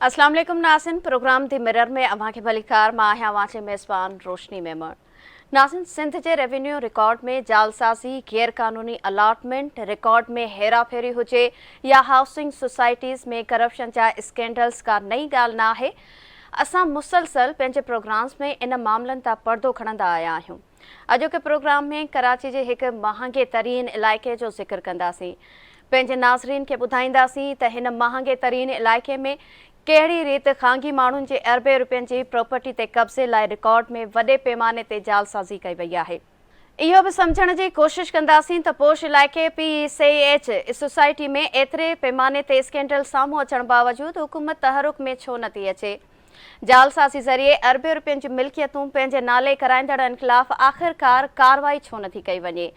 اسلام عليڪم ناظرين پروگرام the mirror ۾ اوهان کي ڀليڪار مان آهيان اوهان جي ميزبان روشني ميمڻ ناظرين سنڌ جي ريونيو رڪارڊ ۾ جعلسازي غير قانوني الاٽمينٽ رڪارڊ ۾ هيرا ڦيري هجي يا هائوسنگ سوسائٽيز ۾ ڪرپشن جا اسڪينڊلز ڪا نئين ڳالهه نه آهي اسان مسلسل پنهنجي پروگرامز ۾ ان معاملن تان پردو کڻندا آيا آهيون اڄوڪي پروگرام ۾ ڪراچي جي هڪ مهانگي ترين علائقي جو ذڪر ڪنداسين. پنهنجي ناظرين کي ٻڌائينداسين ته هن مهانگي ترين علائقي ۾ ڪهڙي ريت خانگي ماڻهن جي اربين روپين جي پراپرٽي تي قبضي لاء رڪارڊ ۾ وڏي پيماني تي جعلسازي ڪئي وئي آهي. اهو به سمجهڻ جي ڪوشش ڪنداسين ته پوش علائقي پي اي سي ايڇ سوسائٽي ۾ ايتري پيماني تي اسڪينڊل سامهون اچڻ باوجود حڪومت تحرڪ ۾ ڇو نٿي اچي. جعلسازي ذريعي اربين روپين جون ملڪيتون پنهنجي نالي ڪرائيندڙن خلاف آخرڪار ڪارروائي ڇو نٿي ڪئي وڃي؟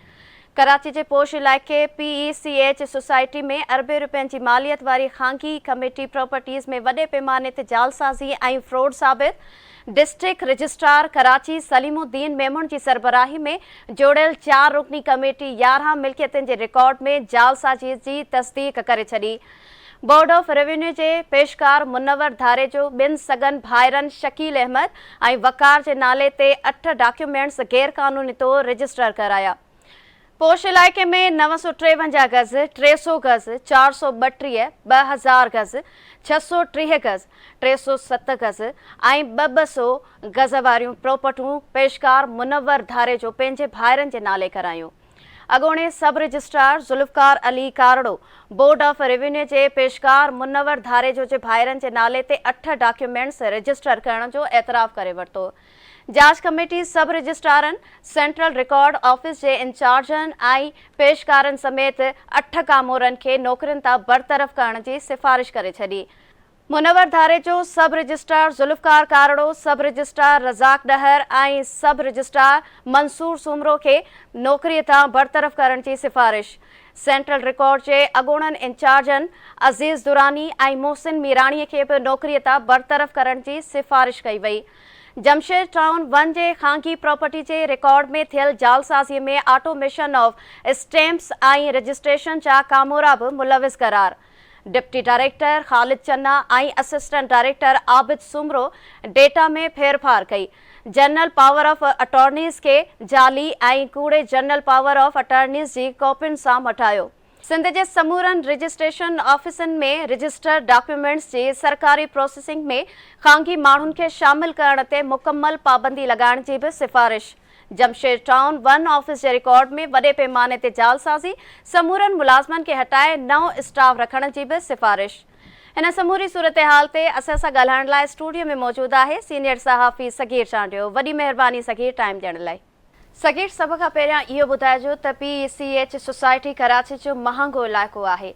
ڪراچي جي پوش علائقي پي اي سي ايڇ سوسائٽي ۾ اربين روپين جي ماليت واري خانگي ڪميٽي پراپرٽيز ۾ وڏي پيماني تي جعلسازي ۽ فراڊ ثابت، ڊسٽرڪٽ رجسٽرار ڪراچي سليم الدين ميمڻ جي سربراهي ۾ جوڙيل چار رڪني ڪميٽي 11 ملڪيتن جي رڪارڊ ۾ جعلسازي جي تصديق ڪري ڇڏي. بورڊ آف روينيو جي پيشڪار منور ڌاريجو ٻن سڳن ڀائرن شڪيل احمد ۽ وقار جي نالي تي اٺ ڊاڪيومينٽس غيرقانوني طور رجسٽر ڪرايا. پوش علائقي ۾ 953 گز، 300 گز، 432، 2000 گز، 630 گز، 307 گز ۽ ٻه ٻه سئو گز واريون پراپرٽون پيشڪار منور ڌاريجو پنهنجي ڀائرن جي نالي ڪرايون. اڳوڻي sub registrar Zulfiqar Ali Karro board of revenue جي پيشڪار منور ڌاريجو جي ڀائرن جي نالي تي اٺ ڊاڪيومينٽس رجسٽر ڪرڻ جو اعتراف ڪري ورتو. جاچ ڪميٽي سب رجسٽرارن، سينٽرل رڪارڊ آفيس جي انچارجن ۽ پيشڪارن سميت اٺ ڪامورن کي نوڪرين تان برطرف ڪرڻ جي سفارش ڪري ڇڏي. Munawar Dharejo, sub registrar Zulfiqar Karro, sub registrar Razzaq Dahar ۽ sub registrar Mansoor Soomro کي نوڪري تان برطرف ڪرڻ جي سفارش. سينٽرل رڪارڊ جي اڳوڻن انچارجن عزيز دراني ۽ محسن ميراڻي کي به نوڪري تان برطرف ڪرڻ جي سفارش ڪئي وئي. جمشيد ٽائون ون جي خانگي پراپرٽي جي رڪارڊ ۾ ٿيل جعلسازي ۾ آٽوميشن آف اسٽيمپس ۽ رجسٽريشن جا ڪامورا به ملوث قرار. Deputy director Khalid Channa ۽ assistant director Abid Soomro data ۾ ڦيرڦار ڪئي. جنرل پاور آف اٽارنيز کي جعلي ۽ ڪوڙي جنرل پاور آف اٽارنيز جي ڪاپين سان مٽايو. سنڌ جي سمورن رجسٽريشن آفيسن ۾ رجسٽر ڊاڪيومينٽس جي سرڪاري پروسيسنگ ۾ خانگي ماڻهن کي شامل ڪرڻ تي مڪمل پابندي لڳائڻ جي به سفارش. جمشيد ٽائون ون آفيس جي رڪارڊ ۾ وڏي پيماني تي جعلسازي، سمورن ملازمن کي هٽائي نئون اسٽاف رکڻ جي به سفارش. هن سموري صورتحال تي اسان سان ڳالهائڻ لاء اسٽوڊيو ۾ موجود آهي سينيئر صحافي صغير چانڊيو. وڏي مهرباني صغير ٽائيم ڏيڻ لاء. صغير سڀ کان پهريان اهو ٻڌائجو ته P E C H society Karachi جو مهانگو علائقو آهي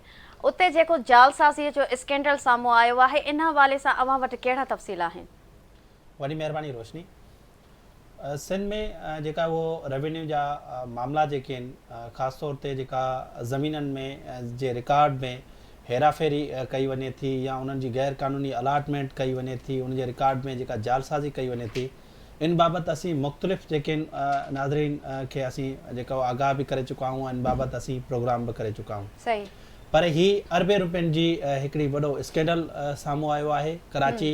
اتي جيڪو جعلسازي جو اسڪينڊل سامهون آيو آهي ان حوالي سان اوهان وٽ ڪهڙا تفصيل آهن؟ وڏي مهرباني روشني. سنڌ ۾ جيڪا اهو روينيو جا معاملا جيڪي آهن خاص طور تي جيڪا زمينن ۾ جي رڪارڊ ۾ هيرا ڦيري ڪئي وڃي ٿي يا انهن جي غير قانوني الاٽمينٽ ڪئي وڃي ٿي ان جي رڪارڊ ۾ جيڪا جعلسازي ڪئي وڃي ٿي ان بابت اسين مختلف جيڪي آهن ناظرين کي اسين جيڪا آگاهه به ڪري چڪا آهيون ان بابت اسين پروگرام به ڪري چڪا آهيون پر هي اربين روپين جي هڪڙي وڏو اسڪينڊل سامهون آيو آهي ڪراچي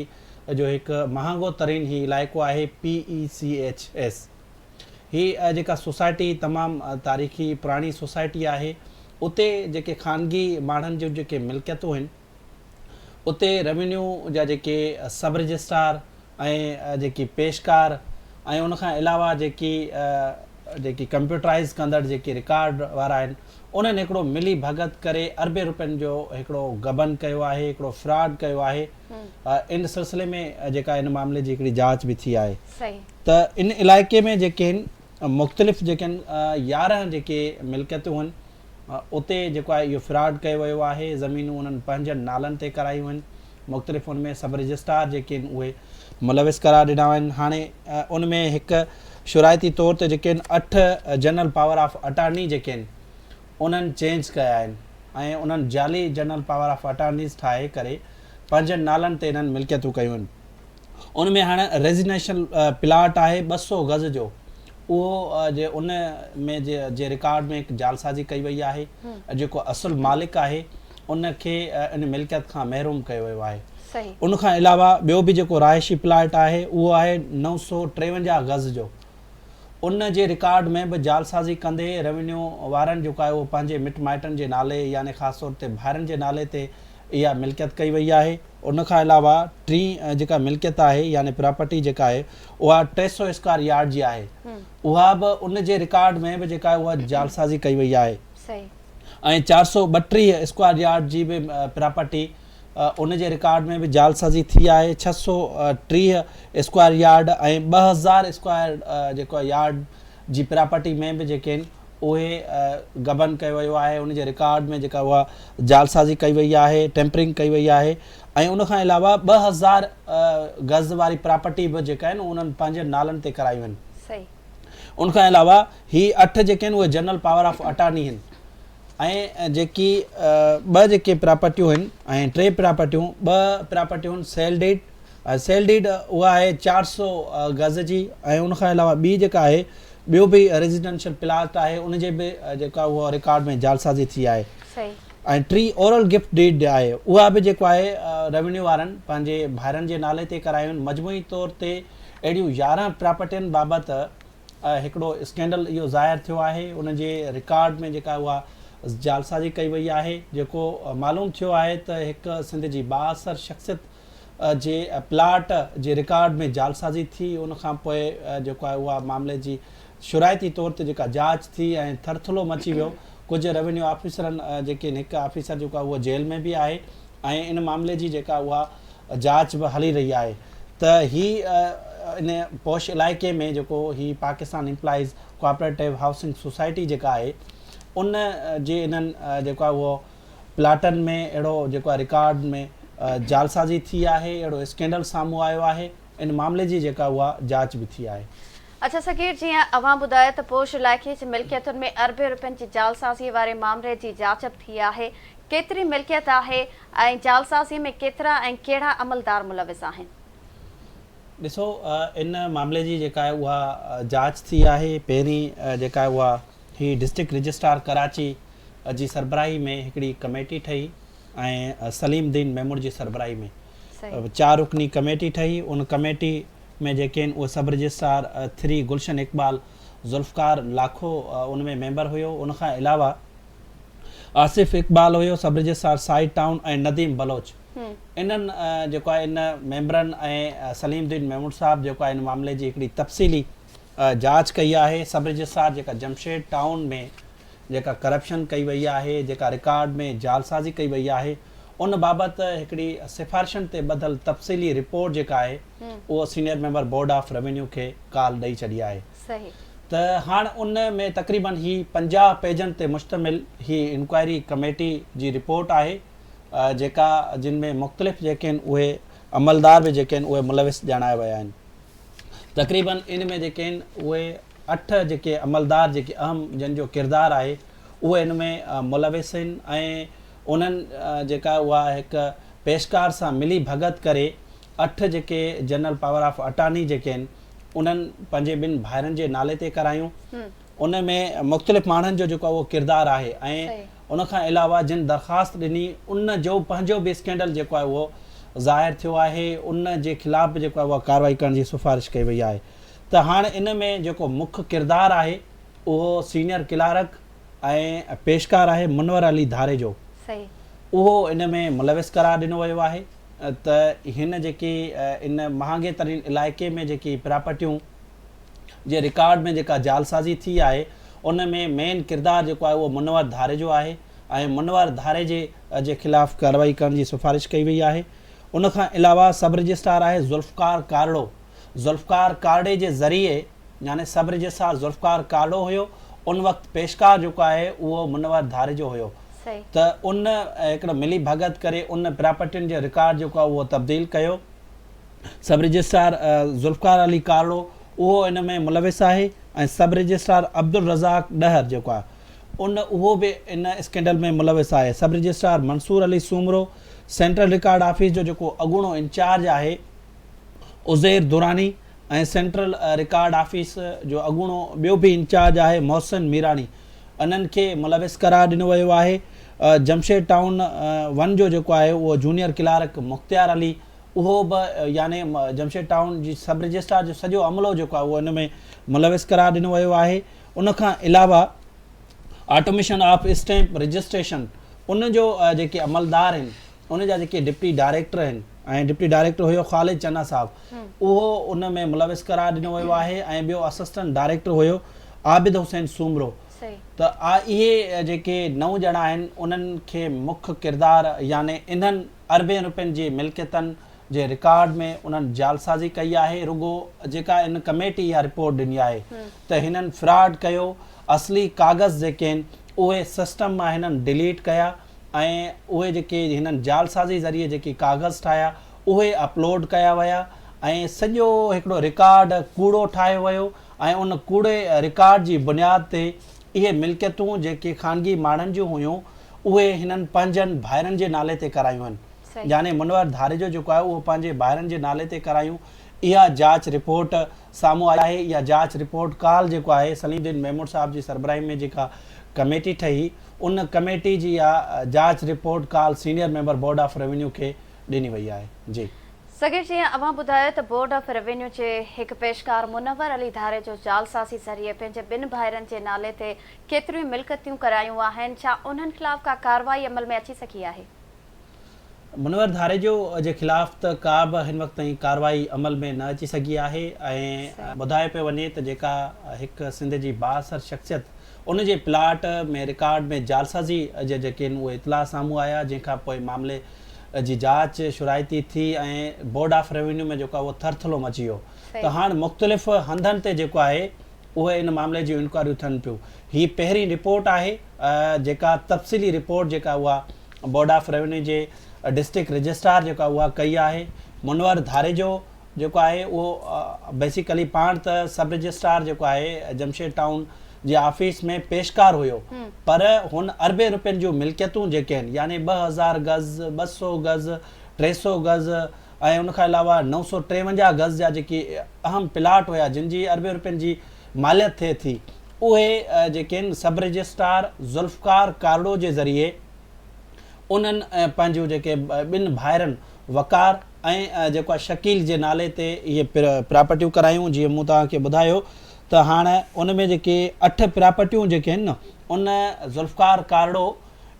جو هڪ مهانگو ترين هي علائقو آهي P E C H S هي جيڪا سوسائٽي تمام تاريخي پراڻي سوسائٽي آهي اتي جيڪي خانگي ماڻهن جون جيڪي ملڪيتون آهن اتي روينيو جا جيڪي سب رجسٽرار ۽ جيڪي پيشڪار ۽ ان کان علاوه جيڪي جيڪي ڪمپيوٽرائز ڪندڙ جيڪي رڪارڊ وارا آهن انهن هڪڙو ملي ڀڳت ڪري اربين روپين جو هڪڙو غبن ڪيو آهي هڪڙو فراڊ ڪيو آهي ان سلسلي ۾ جيڪا ان معاملي جي هڪڙي جاچ به ٿي آهي ته ان علائقي ۾ جيڪي آهن مختلف جيڪي آهن 11 جيڪي ملڪيتون آهن اتي جيڪو آهي اهو فراڊ ڪيو ويو آهي زمينون انهن پنهنجن نالن تي ڪرايون آهن مختلف ان ۾ سب رجسٽرار جيڪي آهن اهي ملوث قرار ڏنا ويا آهن هاڻي ان ۾ هڪ شرائطي طور تي جيڪي آهن اٺ جنرل پاور آف اٽارني جيڪي آهن انهن چينج ڪيا آهن ۽ انهن جعلي جنرل پاور آف اٽارنيز ٺاهي ڪري پنهنجن نالن تي انهن ملڪيتون ڪيون آهن. ان ۾ هاڻ ريزيڊنشل پلاٽ آهي 200 گز جو اهو جي ان ۾ جي رڪارڊ ۾ هڪ جعلسازي ڪئي وئي آهي جيڪو اصل مالڪ آهي ان کي ان ملڪيت کان محروم ڪيو ويو آهي. ان کان علاوه ٻيو به جيڪو رهائشي پلاٽ آهي اهو آهي 953 گز جو ان جي رڪارڊ ۾ به جعلسازي ڪندي روينيو وارن جيڪو آهي اهو پنهنجي مٽ مائٽن جي نالي يعني خاص طور تي ڀائرن جي نالي تي اها ملڪيت ڪئي وئي آهي. ان کان علاوه ٽين جيڪا ملڪيت آهي يعني پراپرٽي جيڪا آهي اها 300 اسڪوائر يارڊ جي آهي اها به ان جي رڪارڊ ۾ به جيڪا آهي اها جعلسازي ڪئي وئي آهي ۽ 432 اسڪوائر يارڊ جي به پراپرٽي ان جي رڪارڊ ۾ به جعلسازي ٿي آهي، 630 اسڪوائر يارڊ ۽ 2000 اسڪوائر جيڪو آهي يارڊ جي پراپرٽي ۾ به جيڪي آهن اهي غبن ڪيو ويو آهي، ان جي رڪارڊ ۾ جيڪا اها جعلسازي ڪئي وئي آهي، ٽيمپرنگ ڪئي وئي آهي ۽ ان کان علاوه 2000 گز واري پراپرٽي به جيڪا آهن انهن پنهنجن نالن تي ڪرايون آهن. ان کان علاوه هي اٺ جيڪي آهن اهي جنرل پاور آف اٽارني آهن. ۽ جيڪي ٻه جيڪي پراپرٽيون آهن ۽ ٽي پراپرٽيون ٻه پراپرٽيون آهن سيل ڊيڊ سيل ڊيڊ اها آهي 400 گز جي ۽ ان کان علاوه ٻي جيڪا آهي ٻيو به ريزيڊنشل پلاٽ آهي ان جي به جيڪا اها رڪارڊ ۾ جعلسازي ٿي آهي ۽ ٽي اورل گفٽ ڊيڊ آهي اها به جيڪو آهي روينيو وارن پنهنجي ڀائرن جي نالي تي ڪرايون آهن مجموعي طور تي اهڙيون 11 پراپرٽين بابت هڪڙو اسڪينڊل اهو ظاهر ٿيو آهي ان جي رڪارڊ ۾ جيڪا اها جعلسازي ڪئي وئي آهي جيڪو معلوم ٿيو آهي ته هڪ سنڌ جي بااثر شخصيت جي پلاٽ جي رڪارڊ ۾ جعلسازي ٿي ان کان پوء جيڪو آهي اها معاملي جي شرائطي طور تي جيڪا جاچ ٿي ۽ ٿرٿلو مچي ويو ڪجهه روينيو آفيسرن جيڪي هڪ آفيسر جيڪو آهي اهو جيل ۾ به آهي ۽ ان معاملي جي جيڪا اها جاچ به هلي رهي آهي ته هي ان پوش علائقي ۾ جيڪو هي Pakistan employees cooperative housing society جيڪا آهي ان جي انهن جيڪو آهي اهو پلاٽن ۾ اهڙو جيڪو آهي رڪارڊ ۾ جعلسازي ٿي آهي اهڙو اسڪينڊل سامهون آيو آهي ان معاملي جي جيڪا اها جاچ به ٿي آهي. اڇا صغير جيئن اوهان ٻڌايو ته پوش علائقي جي ملڪيتن ۾ اربين روپين جي جعلسازي واري مامري جي جاچ به ٿي آهي ڪيتري ملڪيت آهي ۽ جعلسازي ۾ ڪيترا ۽ ڪهڙا عملدار ملوث آهن؟ ڏسو ان معاملي جي جيڪا آهي اها جاچ ٿي آهي پهرين جيڪا آهي اها هي ڊسٽرڪٽ رجسٽرار ڪراچي جي سربراهي ۾ هڪڙي ڪميٽي ٺهي ۽ سليم الدين ميمڻ جي سربراهي ۾ چار رڪني ڪميٽي ٺهي ان ڪميٽي ۾ جيڪي آهن اهي sub registrar three Gulshan Iqbal Zulfiqar Lakho ان ۾ ميمبر هيو ان کان علاوه آصف اقبال هيو sub registrar site town ۽ Nadeem Baloch انهن جيڪو آهي ان ميمبرن ۽ سليم الدين ميمڻ صاحب جيڪو آهي ان معاملي جي هڪڙي تفصيلي جاچ ڪئي آهي سب رجسٽرار جيڪا جمشيد ٽائون ۾ جيڪا ڪرپشن ڪئي وئي آهي جيڪا رڪارڊ ۾ جعلسازي ڪئي وئي آهي ان بابت هڪڙي سفارشن تي ٻڌل تفصيلي رپورٽ جيڪا آهي اهو senior member board of revenue کي ڪال ڏئي ڇڏي آهي ته هاڻ ان ۾ تقريبن هي 50 پيجن تي مشتمل هي انڪوائري ڪميٽي جي رپورٽ آهي جيڪا جن ۾ مختلف جيڪي آهن اهي عملدار به جيڪي آهن اهي ملوث ڄاڻايا ويا آهن تقريبن ان ۾ جيڪي آهن اهي اٺ جيڪي عملدار جيڪي اهم جن جو ڪردار آهي اهي ان ۾ ملوث آهن ۽ انهن جيڪا اها هڪ پيشڪار سان ملي ڀڳت ڪري اٺ جيڪي جنرل پاور آف اٽارني جيڪي آهن انهن پنهنجي ٻن ڀائرن جي نالي تي ڪرايون ان ۾ مختلف ماڻهن جو جيڪو اهو ڪردار آهي ۽ ان کان علاوه جن درخواست ڏني ان جو پنهنجو به اسڪينڊل جيڪو آهي اهو ظاهر ٿيو آهي ان جي خلاف به جيڪو آهي اها ڪارروائي ڪرڻ جي سفارش ڪئي وئي آهي ته هاڻ ان ۾ جيڪو مک ڪردار آهي اهو سينيئر ڪلارڪ ۽ پيشڪار آهي منور علي ڌاريجو اهو ان ۾ ملوث قرار ڏنو ويو آهي ته هن جيڪي ان مهانگي ترين علائقي ۾ جيڪي پراپرٽيون جي رڪارڊ ۾ جيڪا جعلسازي ٿي آهي ان ۾ مين ڪردار جيڪو آهي اهو منور ڌاريجو آهي ۽ منور ڌاريجي جي خلاف ڪارروائي ڪرڻ جي سفارش ڪئي وئي آهي ان کان علاوه سب رجسٽرار آهي ذوالفقار ڪارڙو ذوالفقار ڪارڙي جي ذريعي يعني سب رجسٽرار ذوالفقار ڪارڙو هيو ان وقت پيشڪار جيڪو آهي اهو منور ڌاريجو هيو ته ان هڪڙو ملي ڀڳت ڪري ان پراپرٽين جو رڪارڊ جيڪو آهي اهو تبديل ڪيو سب رجسٽرار ذوالفقار علي ڪارڙو اهو ان ۾ ملوث آهي ۽ سب رجسٽرار عبدالرزاق ڏهر جيڪو آهي ان اهو به ان اسڪينڊل ۾ ملوث آهي sub registrar Mansoor Ali Soomro central record office جو جيڪو اڳوڻو انچارج آهي Uzair Durrani ۽ central record office جو اڳوڻو ٻيو به انچارج آهي محسن ميراڻي انهن کي ملوث قرار ڏنو ويو آهي. جمشيد ٽائون ون جو جيڪو آهي اهو جونيئر ڪلارڪ مختيار علي اهو به يعني جمشيد ٽائون جي سب رجسٽرار جو سڄو عملو جيڪو آهي اهو ان ۾ ملوث قرار ڏنو ويو آهي. ان کان علاوه آٽوميشن آف اسٽيمپ رجسٽريشن ان جو جيڪي عملدار آهن ان جا جيڪي ڊپٽي ڊائريڪٽر آهن ۽ ڊپٽي ڊائريڪٽر هيو خالد چنا صاحب اهو ان ۾ ملوث قرار ڏنو ويو آهي ۽ ٻيو اسسٽنٽ ڊائريڪٽر هيو عابد حسين سومرو ته اهي جيڪي نو ڄڻا آهن انهن کي مک ڪردار يعني انهن اربين روپين جي ملڪيتن جي رڪارڊ ۾ انهن جعلسازي ڪئي آهي رڳو جيڪا ان ڪميٽي اها رپورٽ ڏني آهي ته هنن فراڊ ڪيو اصلي ڪاغذ جيڪي آهن اهي سسٽم مان هنن ڊليٽ ڪيا ۽ اهي جيڪي هنن جعلسازي ذريعي جيڪي ڪاغذ ٺاهيا اهي اپلوڊ ڪيا ويا ۽ سڄو هڪڙو رڪارڊ ڪوڙو ٺاهيو ويو ۽ ان ڪوڙي رڪارڊ جي بنياد تي اهي ملڪيتون جيڪي خانگي ماڻهن جون هيون اهي هنن پنهنجن ڀائرن جي نالي تي ڪرايون آهن يعني منور ڌاريجو جيڪو آهي اهو پنهنجي ڀائرن جي نالي تي ڪرايون اها جاچ رپورٽ سامهون آئي آهي اها جاچ رپورٽ ڪالهه جيڪو آهي سليم الدين ميمڻ صاحب جي سربراهي ۾ جيڪا ڪميٽي ٺهي ان ڪميٽي جي اها جاچ رپورٽ ڪالهه senior member board of revenue کي ڏني وئي آهي جي. صغير جيئن اوهان ٻڌايو ته بورڊ آف روينيو جي هڪ پيشڪار منور علي ڌاريجو جعلسازي ذريعي پنهنجي ٻن ڀائرن جي نالي تي ڪيتريون ملڪيتون ڪرايون آهن ڇا انهن خلاف ڪا ڪارروائي عمل ۾ اچي سگهي آهي؟ منور ڌاريجو جي خلاف ته ڪا به هن وقت تائين ڪارروائي عمل ۾ نه اچي سگهي آهي ۽ ٻڌايو پيو وڃي ته جيڪا هڪ سنڌ جي بااثر شخصيت ان جي پلاٽ ۾ رڪارڊ ۾ جعلسازي جا جيڪي آهن اهي اطلاع سامهون آيا جنهن کان پوء معاملي جي جاچ شرائتي ٿي ۽ بورڊ آف روينيو ۾ جيڪو آهي اهو ٿرٿلو مچي ويو ته هاڻ مختلف هنڌن تي جيڪو آهي اهي ان معاملي جون انڪوائريون ٿين پيون. هي پهرين رپورٽ آهي جيڪا تفصيلي رپورٽ جيڪا اها بورڊ آف روينيو جي ڊسٽرڪٽ رجسٽرار جيڪا اها ڪئي آهي. منور ڌاريجو جيڪو آهي اهو بيسيڪلي پاڻ ته سب رجسٽرار جيڪو آهي جمشيد ٽائون جي آفيس ۾ پيشڪار هيو پر هن اربين روپين جون ملڪيتون جيڪي آهن يعني 2000 گز، 200 گز، 300 گز، ۽ ان کان علاوه 953 گز جا جيڪي اهم پلاٽ هيا جن جي اربين روپين جي ماليت ٿئي ٿي اهي جيڪي آهن سب رجسٽرار ذوالفقار ڪارڙو جي ذريعي انهن پنهنجون جيڪي ٻن ڀائرن وقار ۽ جيڪو آهي شڪيل جي نالي تي اهي پراپرٽيون ڪرايون جيئن مون توهان کي ٻڌايو ته هاڻ ان ۾ جيڪي اٺ پراپرٽيون جيڪي آهن نه ان ذوالفقار ڪارڙو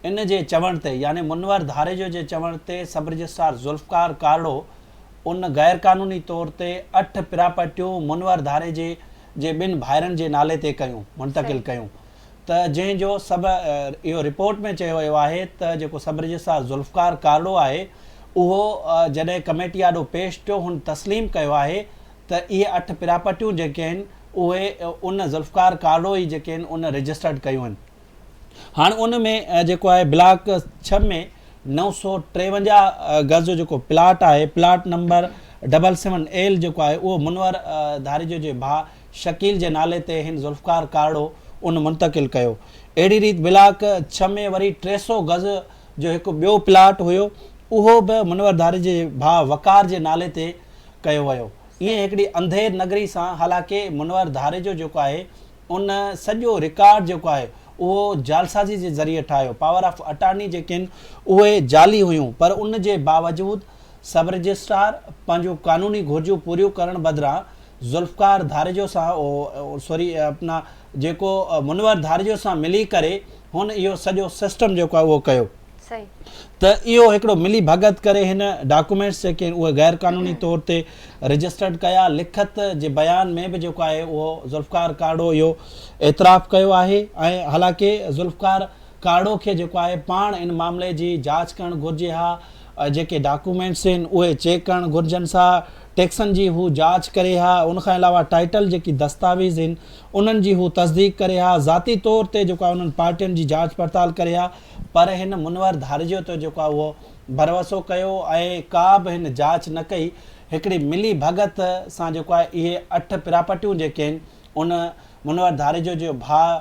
ان جي چوڻ تي يعني منور ڌاريجو جي چوڻ تي سب رجسٽرار ذوالفقار ڪارڙو ان غير قانوني طور تي اٺ پراپرٽيون منور ڌاريجي جي ٻن ڀائرن جي نالي تي ڪيون منتقل ڪيون ته جنهن جو سب اهو رپورٽ ۾ چيو ويو آهي ته جيڪو سب رجسٽرار ذوالفقار ڪارڙو آهي اهو جڏهن ڪميٽي آڏو پيش ٿيو هن تسليم ڪيو آهي ته اهي اٺ پراپرٽيون جيڪي آهن اهي ان ذوالفقار ڪارڙو ئي جيڪي آهن ان رجسٽرڊ ڪيون آهن. هاڻ ان ۾ جيڪو آهي بلاڪ ڇهه ۾ 953 گز جو جيڪو پلاٽ آهي plot number double seven L جيڪو آهي اهو منور ڌاريجو جي ڀاء شڪيل جي نالي تي هن ذوالفقار ڪارڙو ان منتقل ڪيو اهڙي ريت بلاڪ ڇهه ۾ وري 300 گز جو هڪ ٻيو پلاٽ هيو اهو به منور ڌاريجي جي ڀاء وقار جي نالي تي ڪيو ويو ائين هڪڙي انڌير نگري سان حالانڪه منور ڌاريجو جيڪو آهي ان سڄو رڪارڊ جيڪو آهي اهو جعلسازي جي ذريعي ٺاهيو، پاور آف اٽارني جيڪي آهن اهي جعلي هيون پر ان جي باوجود سب رجسٽرار پنهنجون قانوني گهرجون پوريون ڪرڻ بدران ذوالفقار ڌاريجو سان سوري اپنا جيڪو منور ڌاريجو سان ملي ڪري هن اهو سڄو سسٽم جيڪو آهي اهو ڪيو. ته اهو هڪڙو ملي ڀڳت ڪري هن ڊاڪومينٽس جيڪي آهن اهي غير قانوني طور تي رجسٽرڊ ڪيا، لکت جي بيان ۾ به جيڪو آهي اهو ذوالفقار ڪارڙو اهو اعتراف ڪيو آهي ۽ حالانڪه ذوالفقار ڪارڙو کي جيڪو آهي پاڻ ان معاملي جي جاچ ڪرڻ گهرجي ها جيڪي ڊاڪومينٽس آهن اهي چيڪ ڪرڻ گهرجنس ها ٽيڪسن جي هو جاچ ڪري ها ان کان علاوه ٽائيٽل جيڪي دستاويز آهن انهن جي هو تصديق ڪري ها ذاتي طور تي جيڪو آهي انهن پارٽين جي جاچ پڙتال ڪري ها پر هن منور ڌاريجو تي جيڪو آهي اهو ڀروسو ڪيو ۽ ڪا به هن جاچ نه ڪئي. هڪڙي ملي ڀڳت سان جيڪو آهي اهي اٺ پراپرٽيون جيڪي آهن ان منور ڌاريجو جو ڀاء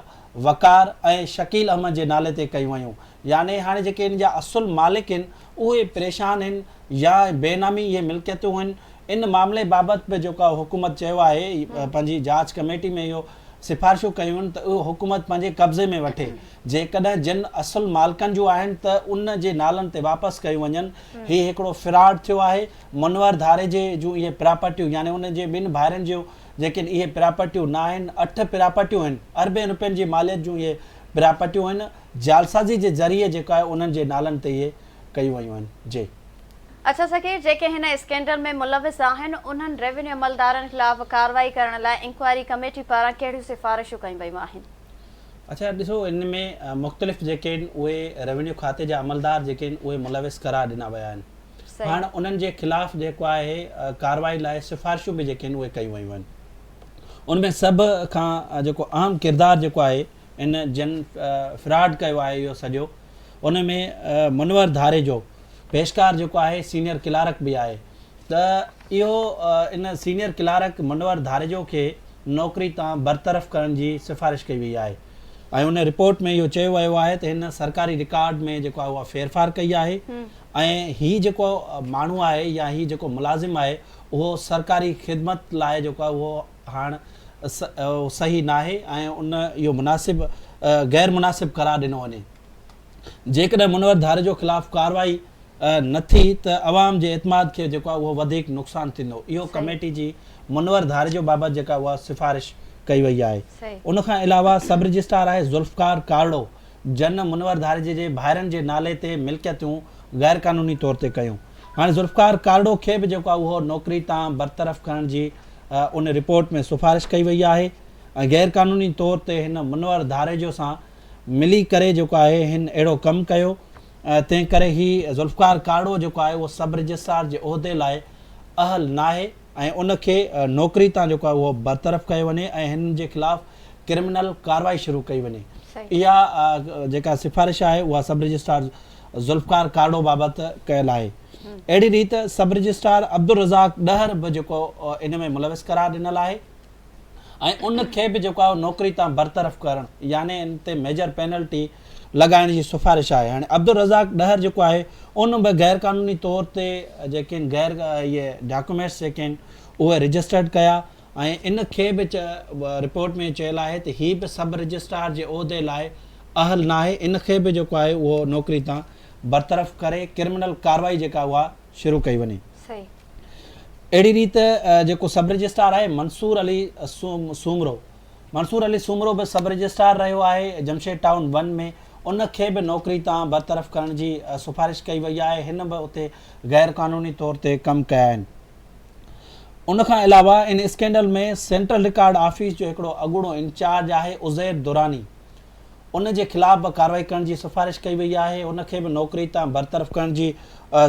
وقار ۽ شڪيل احمد جي نالي تي ڪيون ويون. يعني هاڻي جيڪي ان جا اصل مالڪ آهن اهي پريشان آهن يا بي نامي اهي ملڪيتون آهن. ان معاملي بابت به جيڪو آهي حڪومت چيو آهي پنهنجي جاچ ڪميٽي ۾ اهو سفارشون ڪيون آهن ته اهو حڪومت پنهنجي قبضي ۾ وٺي جيڪڏهن جن اصل مالڪن جون آهن ته ان جي نالن تي واپس ڪيون وڃن هي هڪڙو فراڊ ٿيو آهي منور ڌاريجي جون اهي پراپرٽيون يعني ان جي ٻن ڀائرن جون جيڪي اهي پراپرٽيون نه آهن اٺ پراپرٽيون آهن اربين روپين جي ماليت جون اهي پراپرٽيون آهن جعلسازي جي ذريعي جيڪو آهي انهن جي نالن تي اهي ڪيون ويون آهن جي. اڇا صغير جيڪي هن اسڪينڊل ۾ ملوث آهن انهن ريونيو عملدارن خلاف ڪارروائي ڪرڻ لاء انڪوائري ڪميٽي پاران ڪهڙيون سفارشون ڪيون ويون آهن؟ اڇا ڏسو ان ۾ مختلف جيڪي آهن اهي ريونيو کاتي جا عملدار جيڪي آهن اهي ملوث قرار ڏنا ويا آهن هاڻ انهن جي خلاف جيڪو آهي ڪارروائي لاء سفارشون به جيڪي آهن اهي ڪيون ويون آهن ان ۾ سڀ کان جيڪو اهم ڪردار جيڪو آهي ان جن فراڊ ڪيو آهي اهو سڄو ان ۾ منور ڌاريجو پيشڪار جيڪو آهي سينيئر ڪلارڪ به آهي ته اهو ان سينيئر ڪلارڪ منور ڌاريجو کي نوڪري تان برطرف ڪرڻ جي سفارش ڪئي وئي آهي ۽ ان رپورٽ ۾ اهو چيو ويو آهي ته هن سرڪاري رڪارڊ ۾ جيڪو آهي اها ڦيرڦار ڪئي آهي ۽ هي جيڪو ماڻهو آهي يا هي جيڪو ملازم آهي اهو سرڪاري خدمت لاء جيڪو آهي اهو هاڻ صحيح ناهي ۽ ان اهو مناسب غير مناسب قرار ڏنو وڃي. جيڪڏهن منور ڌاريجو خلاف ڪارروائي نه ٿي ته عوام جي اعتماد کي جيڪو آهي اهو وڌيڪ نقصان ٿيندو. اهو ڪميٽي جي منور ڌاريجو بابت جيڪا اها سفارش ڪئي وئي آهي. ان کان علاوه سب رجسٽرار آهي ذوالفقار ڪارڙو جن منور ڌاريجي جي ڀائرن جي نالي تي ملڪيتون غيرقانوني طور تي ڪيون. هاڻي ذوالفقار ڪارڙو کي به جيڪو آهي اهو نوڪري تان برطرف ڪرڻ جي ان رپورٽ ۾ سفارش ڪئي وئي آهي ۽ غيرقانوني طور تي هن منور ڌاريجو سان ملي ڪري جيڪو آهي هن اهڙو ڪم ڪيو تنهن ڪري هي ذوالفقار ڪارڙو جيڪو آهي اهو سب رجسٽرار جي عهدي لاء اهل ناهي ۽ ان کي نوڪري تان جيڪو آهي اهو برطرف ڪيو وڃي ۽ هن جي خلاف ڪرمنل ڪارروائي شروع ڪئي وڃي اها جيڪا سفارش آهي اها سب رجسٽرار ذوالفقار ڪارڙو بابت ڪيل آهي. اهڙي ريت سب رجسٽرار عبدالرزاق ڏهر به جيڪو ان ۾ ملوث قرار ڏنل آهي ۽ ان کي به جيڪو آهي نوڪري تان برطرف ڪرڻ يعني ان تي ميجر پينلٽي لڳائڻ جي سفارش آهي. هاڻي عبدالرزاق ڏهر جيڪو آهي ان به غير قانوني طور تي جيڪي آهن غير اهي ڊاڪيومينٽس جيڪي آهن اهي رجسٽرڊ ڪيا ۽ ان کي به رپورٽ ۾ چيل آهي ته هي به سب رجسٽرار جي عهدي لاء اهل ناهي ان کي به جيڪو آهي اهو نوڪري تان برطرف ڪري ڪرمنل ڪارروائي جيڪا اها شروع ڪئي وڃي. اهڙي ريت جيڪو سب رجسٽرار آهي منصور علي سومرو منصور علي سومرو به سب رجسٽرار رهيو آهي جمشيد ٽائون ون ۾ ان کي به نوڪري تان برطرف ڪرڻ جي سفارش ڪئي وئي آهي هن به اتي غير قانوني طور تي ڪم ڪيا آهن. ان کان علاوه ان اسڪينڊل ۾ سينٽرل رڪارڊ آفيس جو هڪڙو اڳوڻو انچارج آهي عزير دراني ان جي خلاف به ڪارروائي ڪرڻ جي سفارش ڪئي وئي آهي ان کي به نوڪري تان برطرف ڪرڻ جي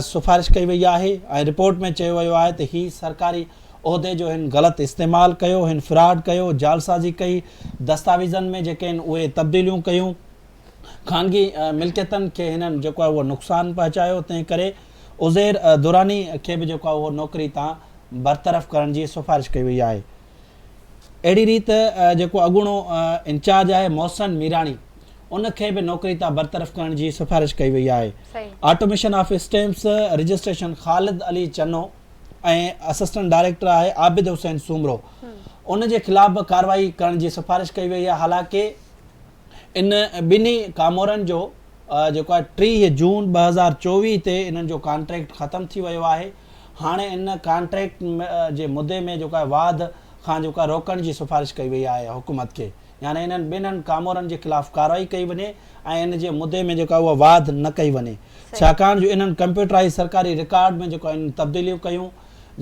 سفارش ڪئي وئي آهي ۽ رپورٽ ۾ چيو ويو آهي ته هي سرڪاري عهدي جو هن غلط استعمال ڪيو هن فراڊ ڪيو جعلسازي ڪئي دستاويزن ۾ جيڪي آهن اهي تبديليون ڪيون خانگي ملڪيتن کي هنن جيڪو آهي اهو نقصان پهچايو تنهن ڪري عزير دراني کي به جيڪو آهي اهو نوڪري تان برطرف ڪرڻ جي سفارش ڪئي وئي آهي. اهڙي ريت جيڪو اڳوڻو انچارج آهي محسن ميراڻي ان کي به نوڪري تان برطرف ڪرڻ جي سفارش ڪئي وئي آهي. Automation of stamps registration Khalid Ali Channo ۽ assistant director آهي عابد حسين سومرو ان جي خلاف به ڪارروائي ڪرڻ جي سفارش ڪئي وئي آهي حالانڪه ان ٻنهي ڪامورن جو جيڪو آهي 30 جون 2024 تي انهن جو ڪانٽريڪٽ ختم ٿي ويو آهي هاڻي ان ڪانٽريڪٽ جي مدي ۾ جيڪو آهي واڌ کان جيڪو آهي روڪڻ جي سفارش ڪئي وئي آهي حڪومت کي يعني انهن ٻنهن ڪامورن جي خلاف ڪارروائي ڪئي وڃي ۽ ان جي مدي ۾ جيڪو آهي اها واڌ نه ڪئي وڃي ڇاڪاڻ جو انهن ڪمپيوٽرائز سرڪاري رڪارڊ ۾ جيڪو آهي انهن تبديليون ڪيون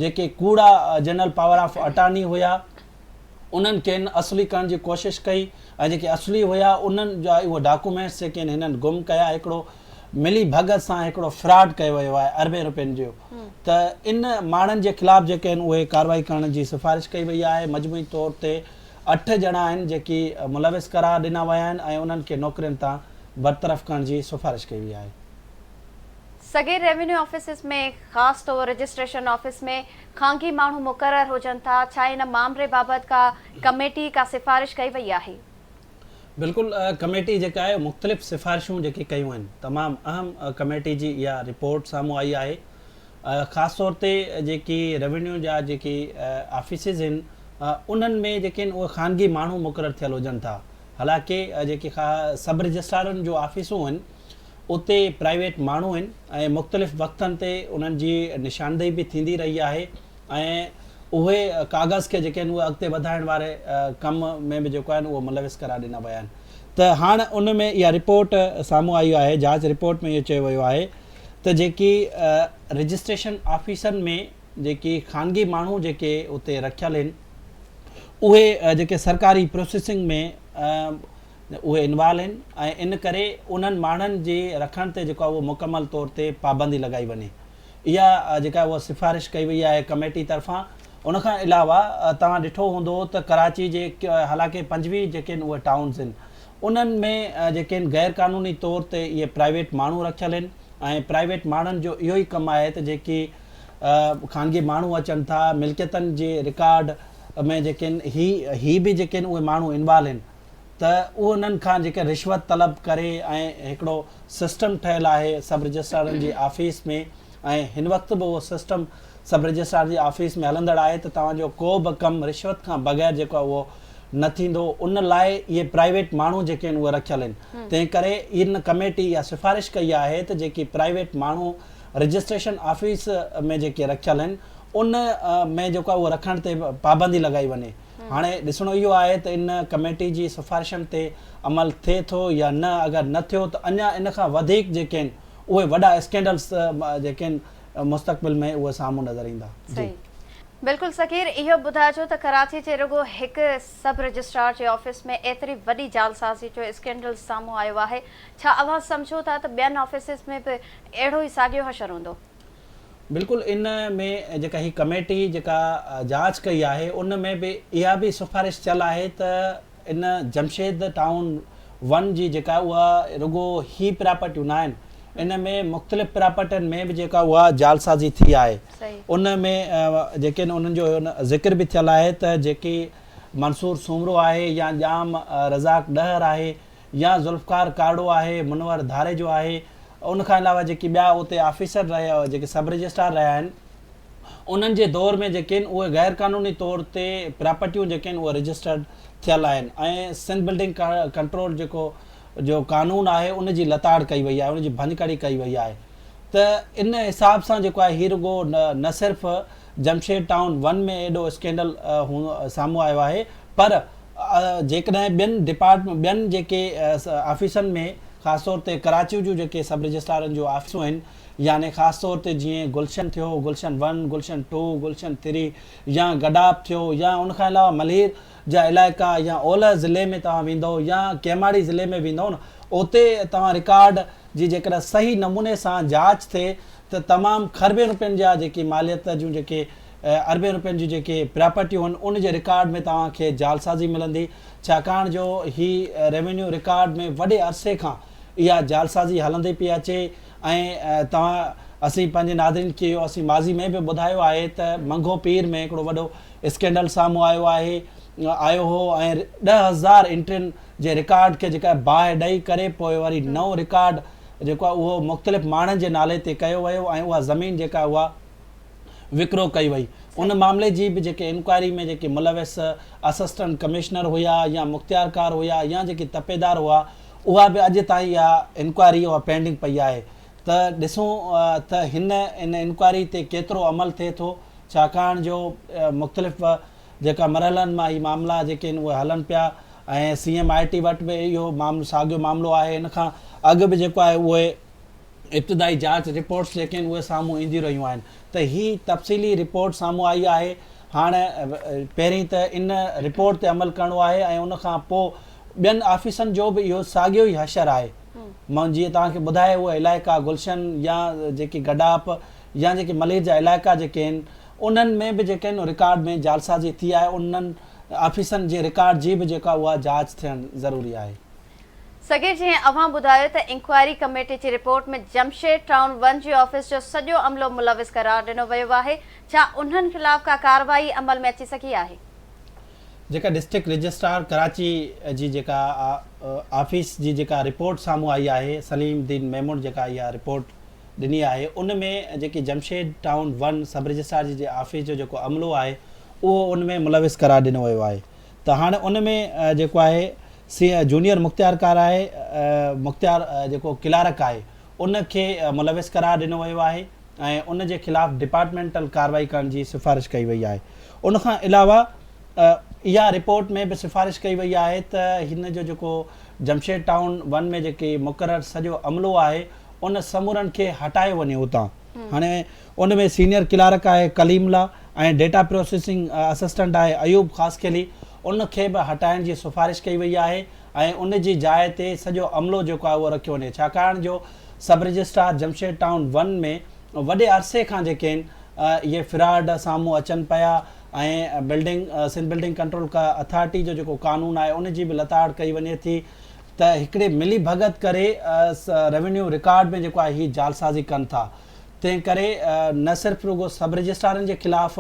جيڪي ڪوڙا جنرل پاور آف اٽارني هيا انهن کين اصلي ڪرڻ جي ڪوشش ڪئي ۽ جيڪي اصلي هيا انهن جا اهي ڊاڪومينٽس جيڪي آهن هنن گم ڪيا هڪڙو ملي ڀڳت سان هڪڙو فراڊ ڪيو ويو آهي اربين روپين جو ته ان ماڻهن جي خلاف جيڪي آهن اهي ڪارروائي ڪرڻ جي سفارش ڪئي وئي آهي مجموعي طور تي اٺ ڄڻا آهن جيڪي ملوث قرار ڏنا ويا آهن ۽ انهن کي نوڪرين تان برطرف ڪرڻ جي سفارش ڪئي وئي آهي. سگهي ريونيو آفيسز ۾ خاص طور رجسٽريشن آفيس ۾ خانگي ماڻهو مقرر هجن ٿا، ڇا ان مامري بابت ڪا ڪميٽي ڪا سفارش ڪئي وئي آهي؟ بلڪل ڪميٽي جيڪا آهي مختلف سفارشون جيڪي ڪيون آهن تمام اهم ڪميٽي جي اها رپورٽ سامهون آئي آهي خاص طور تي جيڪي ريونيو جا جيڪي آفيسز آهن انهن ۾ جيڪي آهن اهي خانگي ماڻهو مقرر ٿيل هجن ٿا حالانڪه جيڪي سب رجسٽرارن جون آفيسون آهن اتي پرائيويٽ ماڻهو آهن ۽ مختلف وقتن تي انهن جي نشاندهي به ٿيندي رهي آهي ۽ اهي ڪاغذ کي جيڪي آهن اهي اڳتي وڌائڻ واري ڪم ۾ به جيڪو آهن اهو ملوث قرار ڏنا ويا آهن ته هاڻ ان ۾ اها رپورٽ سامهون آئي آهي جاچ رپورٽ ۾ اهو چيو ويو آهي ته جيڪي رجسٽريشن آفيسن ۾ جيڪي خانگي ماڻهو جيڪي اتي رکيل آهن اهي جيڪي سرڪاري پروسيسنگ ۾ اهي انوالو آهن ۽ ان ڪري انهن ماڻهن جي رکڻ تي جيڪو آهي اهو مڪمل طور تي پابندي لڳائي وڃي اها جيڪا اها سفارش ڪئي وئي آهي ڪميٽي طرفان ان کان علاوه توهان ڏٺو هوندو ته ڪراچي جي حالانڪه 25 جيڪي آهن اهي ٽائونز آهن انهن ۾ جيڪي آهن غير قانوني طور تي اهي پرائيويٽ ماڻهو رکيل آهن ۽ پرائيويٽ ماڻهن جو اهو ئي ڪم آهي ته جيڪي خانگي ماڻهو اچن ٿا ملڪيتن جي رڪارڊ ۾ جيڪي آهن هي هي به جيڪي آهن اهي ماڻهو انوالو آهن ته اهو انهن کان جيڪي رشوت طلب ڪري ۽ هڪڙو سسٽم ٺهيل آهي سب رجسٽرارن جي آفيس ۾ ۽ هن وقت به اهو سسٽم سب رجسٽرار جي آفيس ۾ هلندڙ آهي ته توهان جو ڪو به ڪم رشوت کان بغير جيڪو آهي اهو نه ٿيندو ان لاء اهي پرائيويٽ ماڻهو جيڪي آهن اهي رکيل آهن تنهن ڪري ان ڪميٽي اها سفارش ڪئي آهي ته جيڪي پرائيويٽ ماڻهو رجسٽريشن آفيس ۾ جيڪي رکيل آهن ان ۾ جيڪو آهي اهو رکڻ تي پابندي لڳائي وڃي هاڻي ڏسڻو اهو آهي ته ان ڪميٽي جي سفارشن تي عمل ٿئي ٿو يا نه اگر نه ٿيو ته اڃا ان کان وڌيڪ جيڪي آهن اهي وڏا اسڪينڊلس جيڪي آهن مستقبل ۾ اهي سامهون نظر ايندا جي. بلڪل صغير اهو ٻڌائجو ته ڪراچي جي رڳو هڪ سب رجسٽرار جي آفيس ۾ ايتري وڏي جعلسازي جو اسڪينڊل سامهون آيو آهي ڇا اوهان سمجهو ٿا ته ٻين آفيسز ۾ به اهڙو ئي ساڳيو حشر هوندو؟ بلڪل ان ۾ جيڪا هي ڪميٽي جيڪا جاچ ڪئي آهي ان ۾ به اها به سفارش ٿيل آهي ته ان جمشيد ٽائون ون جي جيڪا اها رڳو هي پراپرٽيون نه آهن ان ۾ مختلف پراپرٽين ۾ به جيڪا اها جعلسازي ٿي آهي ان ۾ جيڪي انهن جو ذڪر به ٿيل آهي ته جيڪي منصور سومرو آهي يا ڄام رزاق ڏهر آهي يا ذوالفقار ڪارڙو آهي، منور ڌاريجو آهي، ان کان علاوه جيڪي ٻيا اتي آفيسر رهيا جيڪي سب رجسٽرار رهيا آهن انهن جي دور ۾ جيڪي آهن اهي غير قانوني طور تي پراپرٽيون جيڪي آهن اهي رجسٽرڊ ٿيل آهن ۽ سنڌ بلڊنگ ڪنٽرول جيڪو جو قانون آهي ان جي لتاڙ ڪئي وئي آهي ان جي ڀڃڪڙي ڪئي وئي آهي ته ان حساب سان جيڪو آهي هي رڳو نه صرف جمشيد ٽائون ون ۾ ايڏو اسڪينڊل سامهون آيو آهي پر جيڪڏهن ٻين ڊپارٽمينٽ ٻين جيڪي آفيسن ۾ خاص طور تي ڪراچي جون جيڪي سب رجسٽرارن جون آفيسون آهن يعني خاص طور تي جيئن گلشن ٿيو گلشن ون گلشن ٽو گلشن ٿري يا گڊاپ ٿيو يا ان کان علاوه ملير جا علائقا يا اولهه ضلعي ۾ توهان ويندؤ يا ڪيماڙي ضلعي ۾ ويندؤ نه اتي توهان رڪارڊ جي جيڪڏهن صحيح نموني سان جاچ ٿئي ته تمام کربين روپين جا جيڪي ماليت جون جيڪي اربين روپين جون جيڪي پراپرٽيون آهن ان جي رڪارڊ ۾ توهان کي جعلسازي ملندي ڇاڪاڻ جو هي ريونيو رڪارڊ ۾ وڏي عرصي کان اها جعلسازي هلندي پئي اچي ۽ توهان اسين پنهنجي ناظرين کي اهو اسين ماضي ۾ به ٻڌايو آهي ته منگهو پير ۾ هڪڙو وڏو اسڪينڊل سامهون آيو آهي آيو هو ۽ 10,000 انٽرين جي رڪارڊ کي جيڪا باهه ڏئي ڪري پوء وري نئون رڪارڊ جيڪو آهي اهو مختلف ماڻهن جي نالي تي ڪيو ويو ۽ اها زمين جيڪا اها وڪرو ڪئي وئي ان معاملي جي به جيڪي انڪوائري ۾ جيڪي ملوث اسسٽنٽ ڪمشنر هيا يا مختيارڪار هيا يا جيڪي تپيدار هئا اها به اڄ تائين اها انڪوائري اها پينڊنگ پئي آهي ته ڏسون ته هن ان انڪوائري تي ڪيترو عمل ٿئي ٿو ڇاڪاڻ جو مختلف جيڪا مرحلن مان هي معاملا جيڪي آهن اهي هلن پيا ۽ سي ايم I ٽي وٽ به اهو معاملو ساڳيو معاملو آهي ان کان اڳ به جيڪو آهي اهي ابتدائي جاچ رپورٽس جيڪي آهن اهي سامهون اينديون رهيون آهن ته هي تفصيلي رپورٽ سامهون آئي آهي هاڻ پهرين ته ان رپورٽ تي عمل ڪرڻو آهي ۽ ان کان پوء ٻين آفيسن جو به اهو ساڳيو ئي حشر آهي مان جيئن توهان کي ٻڌايو اهي علائقا گلشن يا جيڪي گڊاپ يا جيڪي ملير جا علائقا جيڪي آهن انهن ۾ به جيڪي آهن رڪارڊ ۾ جعلسازي ٿي آهي انهن آفيسن جي رڪارڊ جي به جيڪا اها جاچ ٿيڻ ضروري آهي. صغير جيئن اوهان ٻڌايو ته انڪوائري ڪميٽي جي رپورٽ ۾ جمشيد ٽائون ون جي آفيس جو سڄو عملو ملوث قرار ڏنو ويو آهي، ڇا انهن خلاف ڪا ڪارروائي عمل ۾ اچي سگهي آهي؟ جيڪا ڊسٽرڪٽ رجسٽرار ڪراچي جي جيڪا آفيس جي جيڪا رپورٽ سامهون آئي آهي سليم الدين ميمڻ جيڪا اها رپورٽ ڏني آهي ان ۾ جيڪي Jamshed town one sub registrar جي آفيس جو جيڪو عملو آهي اهو ان ۾ ملوث قرار ڏنو ويو آهي ته هاڻي ان ۾ جيڪو آهي سي جونيئر مختيارڪار آهي مختيار جيڪو ڪلارڪ آهي ان کي ملوث قرار ڏنو ويو آهي ۽ ان جي خلاف ڊپارٽمينٽل ڪارروائي ڪرڻ جي سفارش ڪئي وئي آهي ان کان علاوه اها رپورٽ ۾ به سفارش ڪئي وئي آهي ته هن جو جيڪو جمشيد ٽائون ون ۾ جيڪي مقرر سڄو عملو آهي ان سمورن کي هٽايو وڃي اتان هاڻي ان ۾ سينيئر ڪلارڪ آهي ڪليم الله ۽ ڊيٽا پروسيسنگ اسسٽنٽ آهي ايوب خاصخيلي ان کي به هٽائڻ جي سفارش ڪئي وئي آهي ۽ ان جي جاء تي سڄو عملو جيڪو آهي اهو رکيو وڃي ڇاڪاڻ جو sub registrar Jamshed town one ۾ وڏي عرصي کان جيڪي آهن اهي فراڊ سامهون اچن پيا ۽ building Sindh building control authority جو جيڪو قانون آهي ان جي به لتاڙ ڪئي وڃي ٿي ته هڪڙي ملي ڀڳت ڪري روينيو رڪارڊ ۾ جيڪو آهي هي جعلسازي ڪن ٿا تنهن ڪري نه صرف رڳو سب رجسٽرارن جي خلاف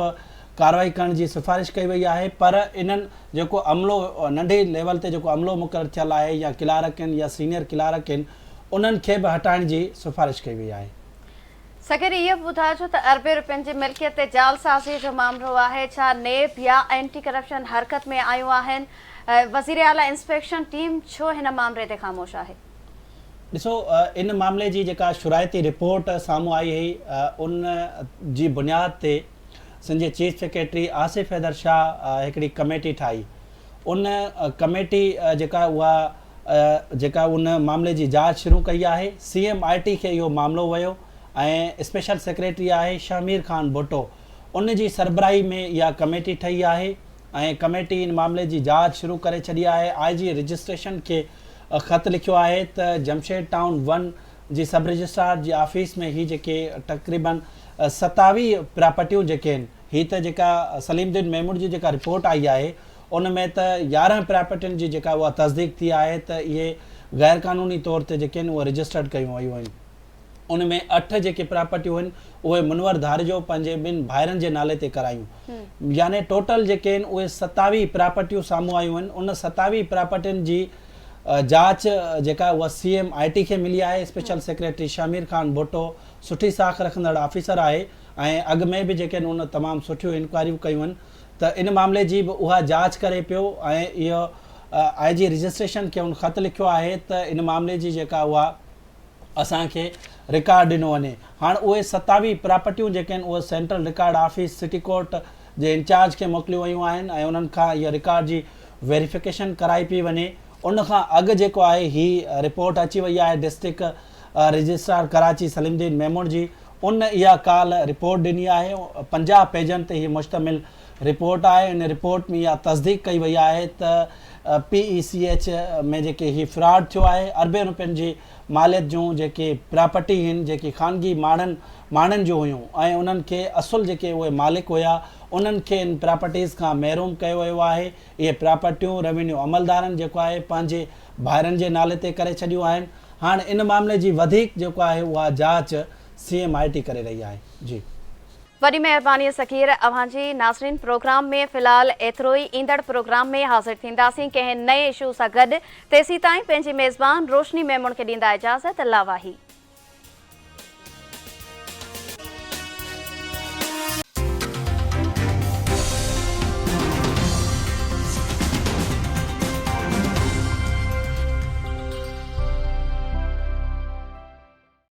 ڪارروائي ڪرڻ جي سفارش ڪئي وئي آهي پر انهن جيڪو عملو ننڍي ليول تي جيڪو عملو مقرر ٿيل آهي يا ڪلارڪ آهن يا سينيئر ڪلارڪ آهن انهن کي به هٽائڻ جي سفارش ڪئي وئي آهي. سگهير اهو به ٻڌائجو ته اربين روپين جي ملڪيت تي جعلسازي جو مامرو آهي، ڇا نيب يا اينٽي ڪرپشن حرڪت ۾ آيون آهن، وزيراعليٰ انسپيڪشن ٽيم ڇو هن مامري تي خاموش آهي؟ ڏسو ان معاملي جي جيڪا شرائطي رپورٽ سامهون آئي هئي ان جي بنياد تي سنڌ جي چيف سيڪريٽري آصف حيدر شاهه هڪڙي ڪميٽي ٺاهي ان ڪميٽي جيڪا اها جيڪا ان معاملي جي جاچ شروع ڪئي آهي سي ايم I ٽي کي اهو معاملو ويو ۽ اسپيشل سيڪريٽري آهي شهمير خان ڀٽو ان جي سربراهي ۾ اها ڪميٽي ٺهي آهي ۽ ڪميٽي ان معاملي جي جاچ شروع ڪري ڇڏي آهي آء جي رجسٽريشن کي خط لکيو آهي ته جمشيد ٽائون ون جي سب رجسٽرار جي آفيس ۾ هي جيڪي تقريبن 27 پراپرٽيون جيڪي آهن هي ته جيڪا سليم الدين ميمڻ جي جيڪا رپورٽ آئي آهي ان ۾ ته 11 پراپرٽين جي جيڪا اها تصديق ٿي آهي ته اهي غيرقانوني طور تي جيڪي آهن اهي رجسٽرڊ ڪيون ويون آهن. ان ۾ اٺ جيڪي پراپرٽيون هن اهي منور ڌاريجو پنهنجي ٻن ڀائرن جي نالي تي ڪرايون يعني ٽوٽل جيڪي آهن اهي 27 پراپرٽيون سامهون آيون آهن ان 27 پراپرٽين جي جاچ جيڪا اها سي ايم I ٽي کي ملي آهي اسپيشل سيڪريٽري شهمير خان ڀٽو سٺي ساک رکندڙ آفيسر آهي ۽ اڳ ۾ به جيڪي آهن ان تمام سٺيون انڪوائريون ڪيون آهن ته ان معاملي جي به اها جاچ ڪري پيو ۽ اهو آء جي رجسٽريشن کي ان خط لکيو آهي ته ان معاملي جي جيڪا اها اسان کي رڪارڊ ڏنو وڃي. هاڻ اهي 27 پراپرٽيون جيڪي آهن اهي central record office city court جي انچارج کي موڪليون ويون آهن ۽ انهن کان اها رڪارڊ جي ويريفڪيشن ڪرائي پئي وڃي. ان کان اڳ جيڪو آهي هي رپورٽ اچي وئي آهي ڊسٽرڪٽ رجسٽرار ڪراچي سليم الدين ميمڻ جي ان اها ڪالهه رپورٽ ڏني آهي 50 پيجن تي هي مشتمل رپورٽ آهي ان رپورٽ ۾ اها تصديق ڪئي وئي آهي ته پي اي سي ايڇ ۾ جيڪي هي فراڊ ٿيو آهي اربين روپين جي ماليت جون جيڪي پراپرٽي هن جيڪي خانگي ماڻهن ماڻهن جون هيون ۽ انهن کي اصل جيڪي اهي مالڪ هيا انهن کي ان پراپرٽيز کان محروم ڪيو ويو آهي اهي پراپرٽيون روينيو عملدارن جيڪو آهي پنهنجي ڀائرن جي نالي تي ڪري ڇڏيون آهن هاڻ ان معاملي جي وڌيڪ جيڪو آهي اها جاچ سي ايم I ٽي ڪري رهي آهي جي. وڏي مهرباني صغير اوهان جي. ناظرين پروگرام ۾ في الحال ايترو ئي ايندڙ پروگرام ۾ حاضر ٿينداسين ڪنهن نئين اشو سان گڏ تيسيتائين پنهنجي ميزبان روشني ميمڻ کي ڏيندا اجازت الله واهي.